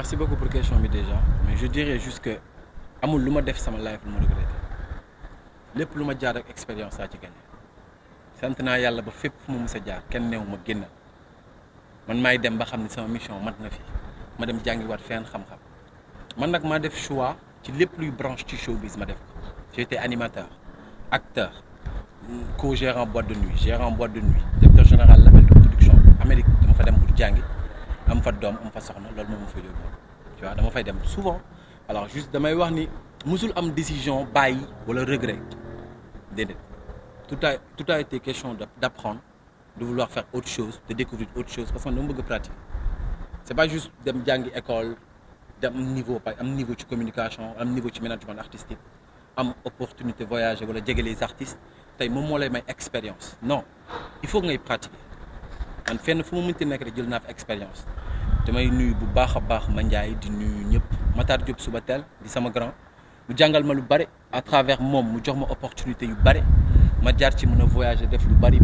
Merci beaucoup pour la question déjà mais je dirais juste que amul lu ma def sama life lu ma regretté lépp lu ma jaar ak expérience laa ci gagné sant naa yàlla ba fépp fu ma mës a jaar kenn neew ma génn man maay dem ba xam ne sama mission mat na fi ma dem jàngiwaat fenn xam-xam man nag maa def choix ci lépp luy branche ci showbiz ma def ko j'ai été animateur acteur co-gérant boîte de nuit gérant boîte de nuit directeur général label de production Amérique dama fa dem pour jàngi am fa doom am fa soxna loolu moom ma fa yóbbu tu vois dama fay dem souvent alors juste damay wax ni musul am décision bàyyi wala regret déedéet tout a été question d'apprendre de vouloir faire autre chose de découvrir autre chose parce que man dama bëgg pratique c'est pas juste dem jàngi école dem am niveau ci communication am niveau ci management artistique am opportunité voyager wala jege les artistes tey moom moo lay may expérience non il faut ngay pratiquer man fenn fu mu mënti nekk rek jël naa fa expérience damay nuyu bu baax a baax Mandiaye di nuyu ñëpp Matar Diop suba teel di sama grand mu jàngal ma lu bari à travers moom mu jox ma opportunité yu bari ma jaar ci mën a voyager def lu bari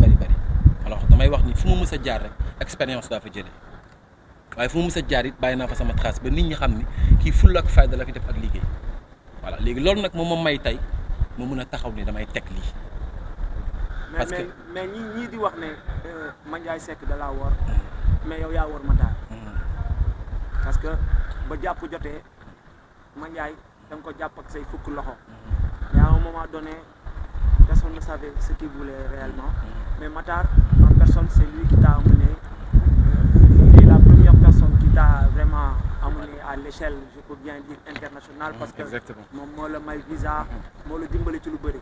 alors damay wax ni fu ma mës a jaar rek expérience daa fa jëlee waaye fu ma mës a jaar it bàyyi naa fa sama trace ba nit ñi xam ni kii fulla ak fayda la fi def ak liggéey voilà léegi loolu nag moom ma may tey ma mën a taxaw ni damay teg lii. parce que mais ñii di wax ne Mandiaye Seck da laa wor mais yow yaa wor Matar parce que ba jàpp jotee Mandiaye da nga ko jàpp ak say fukk loxo mais à un moment donné personne ne savait ce qu'il voulait réellement mais Matar en personne c'est lui qui t'a amené il est la première personne qui t'a vraiment amené à l'échelle je peux bien dire internationale parce que moom moo la may visa moo la dimbali ci lu bëri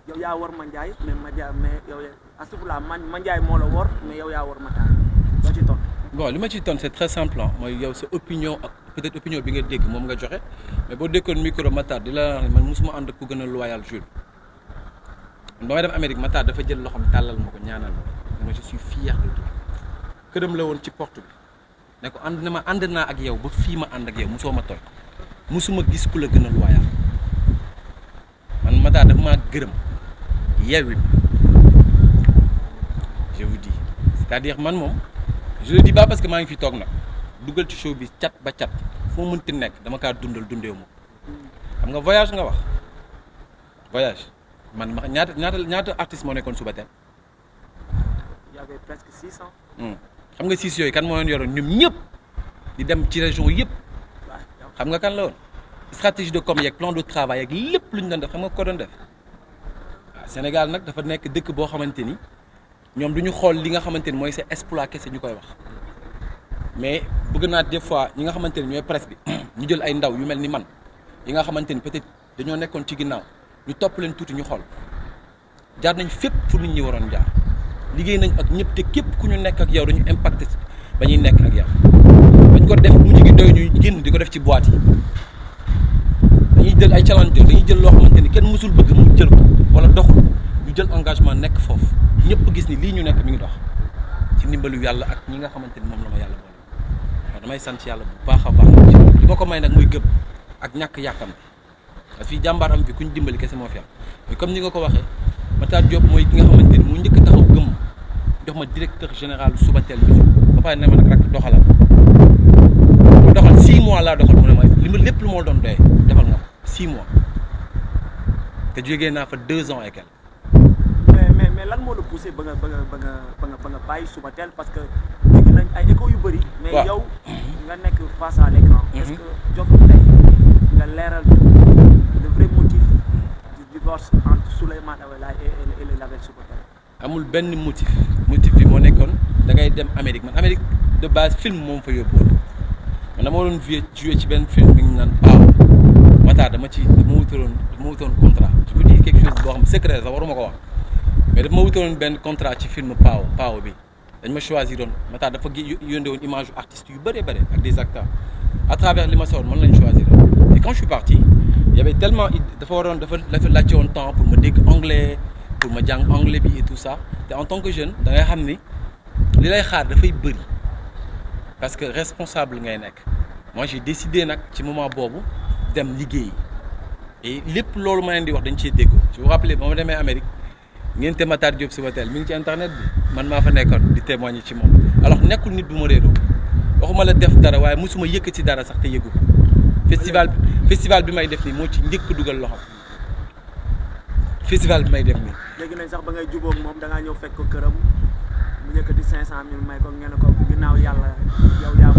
yow yaa war Mandiaye mais yow astafurlah Mandiaye moo la wor mais yow yaa war Matar loo ci tontu. bon li ma ciy tontu c'est très simple mooy yow sa opinion ak peut-être opinion bi nga dégg moom nga joxe mais boo déggoon micro Matar di la man mosuma ànd ak ku gën a loyal Jules ba may dem Amérique Matar dafa jël loxoom tàllal ma ko ñaanal ma je suis fier de toi këram la woon ci porte bi ne ko ànd naa ak yow ba fii ma ànd ak yow mosoo ma tooy mosuma gis ku la gën a loyal man Matar dafa maa gërëm yeewi je vous dis c'est-à-dire man moom je le dis pas parce que maa ngi fi toog nag dugal ci show bi cat ba cat foo mënti nekk dama kaa dundeewu ma xam nga voyage nga wax voyage man ma ñaata artiste moo nekkoon suba teel. il y avait presque 600. xam nga 6 yooyu kan moo leen yoroon ñoom ñëpp di dem ci région yëpp xam nga kan la woon stratégie de com yeeg plan de travail ak lépp lu ñu doon def xam nga ko doon def waaw Sénégal nag dafa nekk dëkk boo xamante ni ñoom du ñu xool li nga xamante ni mooy sa exploit kese ñu koy wax mais bëgg naa des fois ñi nga xamante ni ñooy presse bi ñu jël ay ndaw yu mel ni man yi nga xamante ni peut-être dañoo nekkoon ci ginnaaw ñu topp leen tuuti ñu xool jaar nañ fépp fu nit ñi waroon jaar liggéey nañ ak ñëpp te képp ku ñu nekk ak yow dañu impacté ba ñuy nekk ak yow bañ ko def mujj gi doy ñuy génn di ko def ci boîte yi dañuy jël ay challenge dañuy jël loo xamante ni kenn mësul bëgg mu jël ko wala doxul ñu jël engagement nekk foofu ñëpp gis ni lii ñu nekk mi ngi dox ci ndimbalu yàlla ak ñi nga xamante ni moom la ma yàlla boole waaw damay sant yàlla bu baax a baax li ma ko may nag muy gëm ak ñàkk yàkkam bi parce que fii jàmbaar am fi ku ñu dimbali kese moo fi am mais comme ni nga ko waxee Matar Diop mooy ki nga xamante ni mu njëkk a taxaw gëm jox ma directeur général Subatel Musique ba pare ne ma nag rek doxalal ma doxal 6 mois laa doxal mu ne ma li ma lépp lu ma doon doyee defal nga ko 6 mois te jógee naa fa 2 ans et quelques. mais lan moo la poussé ba nga bàyyi Subatel parce que dégg nañ ay écho yu bëri. mais yow nga nekk face à l'écran. est-ce que jotul tey nga leeral le vrai motif du divorce entre Souleymane Awela et le label Subatel. amul benn motif bi moo nekkoon da ngay dem Amérique man Amérique de base film moom fa yóbbuwoon man dama doon joué ci benn film bi ñu naan Paaw Matar dama wutoon contrat je vous dis quelque chose boo xam secret sax waruma ko wax mais dama wutoon benn contrat ci film Paaw bi dañ ma choisir doon Matar dafa yónnee woon image yu artistes yu bëree bëri ak des acteurs à travers li ma soxla man lañ choisir et quand je suis parti il y avait tellement dafa laajte woon temps pour ma dégg anglais pour ma jàng anglais bi et tout ça te en tant que jeune da ngay xam ni li lay xaar dafay bëri parce que responsable ngay nekk moi j'ai décidé nag ci moment boobu dem liggéey et lépp loolu ma leen di wax dañ cee déggoo je vous rappelle ba ma demee Amérique ngénte Matar Diop Subatel mi ngi ci internet bi man maa fa nekkoon di témoigner ci moom alors nekkul nit bu ma réeroo waxuma la def dara waaye mosuma yëkkati dara sax te yëgu ko festival bi may def nii moo ci njëkk dugal loxo festival bi may def nii. léegi nañ sax ba ngay jubóog moom da ngaa ñëw fekk ko këram mu yëkkati 500000 may ko ngeen ko ginnaaw yàlla yow yaa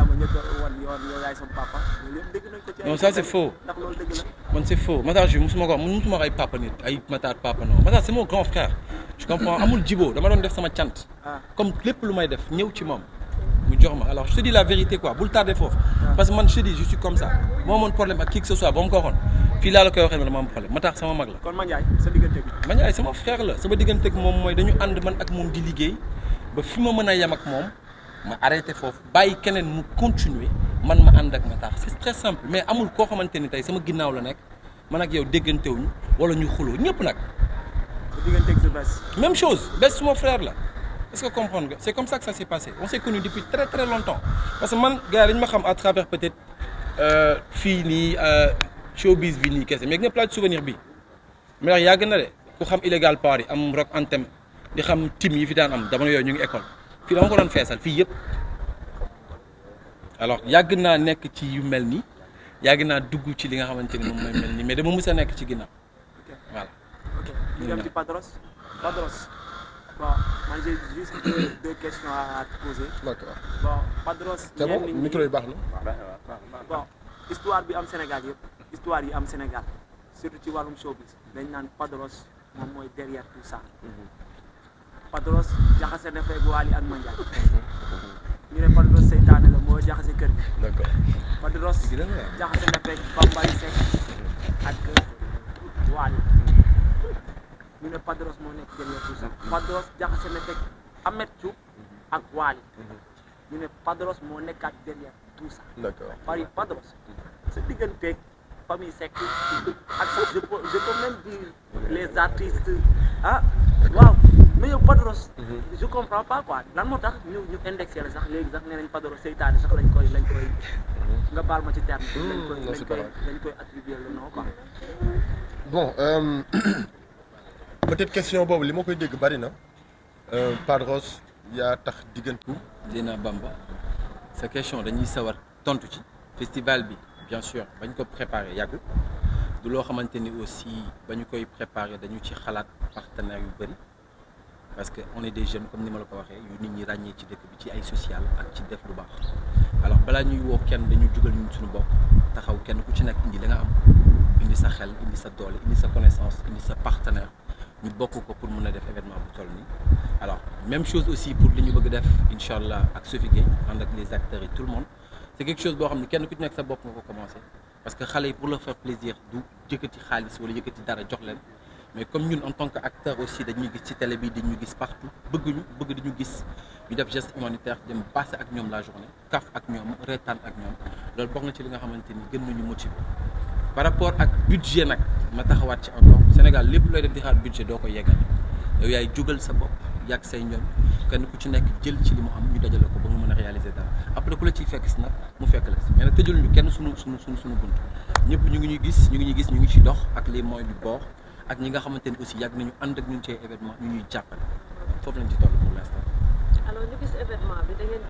ma njëkk a wan yoon yow yaay sama papa loolu yëpp dégg nañ ko ci non ça c'est faux ndax loolu dëgg la. man c'est faux Matar ji musuma ko wax musuma wax ay papa nit ay Matar papa non Matar c'est mon grand frère je comprends amul jibo dama doon def sama cant comme lépp lu may def ñëw ci moom mu jox ma alors je te dis la vérité quoi bul tardé foofu parce que man je te dis je suis comme ça moo amoon problème ak qui que ce soit ba ma ko waxoon fii laa la koy waxee ne dama am problème Matar sama mag la. kon Mandiaye sa diggante bi. Mandiaye sama frère la sama diggante ak moom mooy dañu ànd man ak moom di liggéey ba fi ma mën a yem ak moom ma arrêté foofu bàyyi keneen mu continuer man ma ànd ak Matar c'est très simple mais amul koo xamante ni tey sama ginnaaw la nekk man ak yow déggantewuñu wala ñu xuloo ñëpp nag. sa diggante ak sa bés. même chose bés suma frère la est-ce que comprendre nga c'est comme ça que ça s'est passé on s'est connus depuis très très longtemps parce que man gars yi dañu ma xam à travers peut-être fii nii showbiz bi nii kese mais nga plage souvenir bi mais wax yàgg na de ku xam illégal Paris am rock anthem di xam team yi fi daan am jamono yooyu ñu ngi école fii dama ko doon feesal fii yëpp alors yàgg naa nekk ci yu mel nii yàgg naa dugg ci li nga xamante ni moom mooy mel nii mais dama mës a nekk ci ginnaaw voilà. ok ñu dem ci Padros. Bon, moi j'ai juste deux questions à te poser. D'accord. Bon, Padros. C'est bon, micro est baax na. Bon, histoire bi am Sénégal yëpp histoire yi am Sénégal surtout ci wàllum showbiz dañ naan Padros moom mooy derrière tout ça. Padros jaxase na feeg Wally ak Mandiaye. ñu ne Padros seytaane la moo jaxase kër gi. D'accord. Padros jaxase na feeg Bambaly Seck ak Wally. ñu ne Padros moo nekk derrière tout ça Padros jaxase na fekk Ameth Thiou ak Wally ñu ne Padros moo nekkaat derrière tout ça. D'accord. Paris Padros sa digganteeg famille Seck ak sax je peux même dire les artistes waaw mais yow Padros je comprends pas quoi lan moo tax ñu indexé la sax léegi sax nee nañ Padros seytaane sax lañ koy nga baal ma ci terme lañ koy attribuer le nom quoi. Bon peut-être question boobu li ma koy dégg bari na Padros yaa tax diggante. Dina Bamba sa question dañuy sawar tontu ci festival bi bien sûr bañ ko préparer yàgg du loo xamante ni aussi ba ñu koy préparer dañu ci xalaat partenaires yu bëri parce que on est des jeunes comme ni ma la ko waxee yu nit ñi ràññee ci dëkk bi ci ay social ak ci def lu baax alors balaa ñuy woo kenn dañu jugal ñun suñu bopp taxaw kenn ku ci nekk indi la nga am indi sa xel indi sa doole indi sa connaissance indi sa partenaire ñu bokk ko pour mën a def événement bu toll nii alors même chose aussi pour li ñu bëgg def incha allah ak Sophie Gueye ànd ak les acteurs et tout le monde c'est quelque chose boo xam ne kenn ku ci nekk sa bopp nga ko commencé parce que xale yi pour leur faire plaisir du yëkkati xaalis wala yëkkati dara jox leen mais comme ñun en tant que acteur aussi dañuy gis ci télé bi dañuy gis partout bëgg dañu gis ñu def geste humanitaire dem passer ak ñoom la journée kaf ak ñoom reetaan ak ñoom loolu bokk na ci li nga xamante ni gën nañu motiver par rapport ak budget nag ma taxawaat ci encore Sénégal lépp looy def di xaar budget doo ko yeggal yow yaay jógal sa bopp yàgg say ñoom kenn ku ci nekk jël ci li mu am ñu dajale ko ba nga mën a réaliser dara après ku la ciy fekk si nag mu fekk la si mais nag tëjul ñu kenn suñu bunt ñëpp ñu ngi ñu ngi ci dox ak les moyens du bord ak ñi nga xamante ni aussi yàgg nañu ànd ak ñun ci événement ñu ñuy jàppale foofu lañ ci toll pour l'instant. alors ñu gis événement bi da ngeen